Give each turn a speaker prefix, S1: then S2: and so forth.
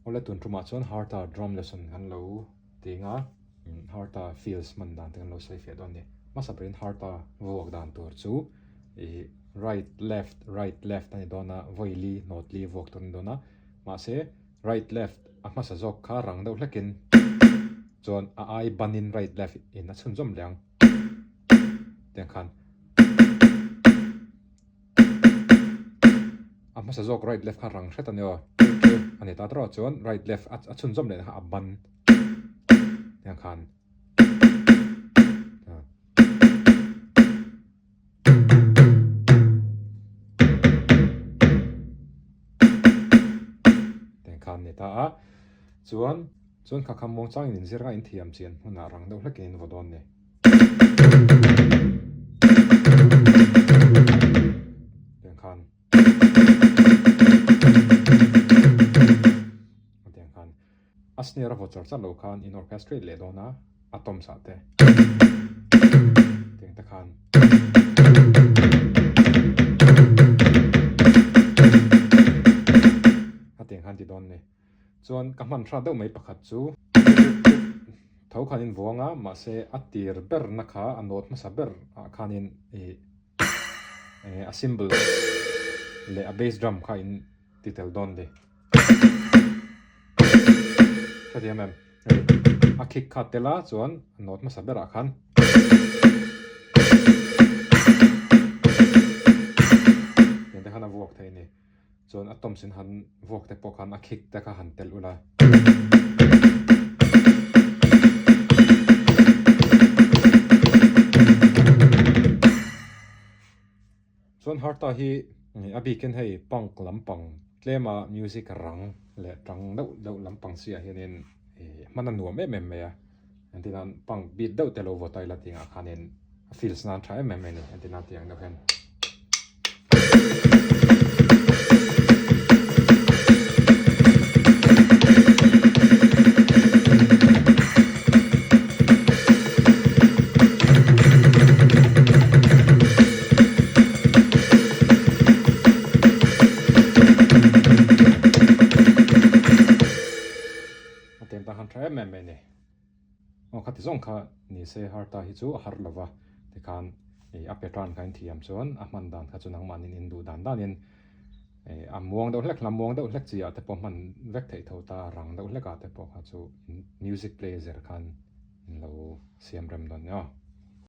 S1: Awle tun tumah chuan Harta drum lesson kan lo ti nga, Harta feels hman dan te kan lo sawi fiah dawn a ni. Hmasa berin Harta vuak dan tur chu ih right left right left a ni dawn a, vawi li hnawt li vuak tur a ni dawn a, mahse right left a hmasa zawk kha rang deuh hlekin chuan a ai banin right left in a chhunzawm leh ang tiang khan. A hmasa zawk right left kha rang hret a ni aw a ni ta tawrh a chuan right left a chhunzawm leh kha a ban tiang khan tiang khan ni ta a chuan chuan kha kha muang changin inzir nga inthiam chian hmunah rang deuh hlekin in vaw dawn ni. Tiang khan tiang khan a snare a vaw char char lo khan in orchestrate leh dawn a a toms ah te tiang te khan a tiang khan ti dawn ni. Chuan ka hman hrat deuh mai pakhat chu tho khanin vuang a, mahse a tir ber na kha a nawt hmasa ber ah khanin ih eng a cymbal leh a bass drum kha in ti tel dawn ni. Ka ti em em hei a kick kha tel a chuan a nawt hmasa ber ah khan tiang te khan a vuak thei a ni. Chuan a toms in han vuak te pawh khan a kick te kha han telh ula. Chuan Harta hi a bikin hei punk lampang tlema music rang leh tang deuh deuh lampang chi ah hianin hman a nuam em em mai a. Engtin an punk beat deuh te lo vaw ta ila tih angah khanin a feels nan tha em em mai a ni engtin an tih ang deuh hian. A tiang tan khan tha em em mai a ni. Aw khati zawng kha ni se Harta hi chu a har lo va, tikhan ih a pattern kha in thiam chuan a hman dan kha chu nangmahnin in duh dan danin ih a muang deuh hlek hla muang deuh hlek chi ah te pawh hman vek theih tho ta rang deuh hlek ah te pawh kha chu music play zir khan in lo siam rem dawn nia.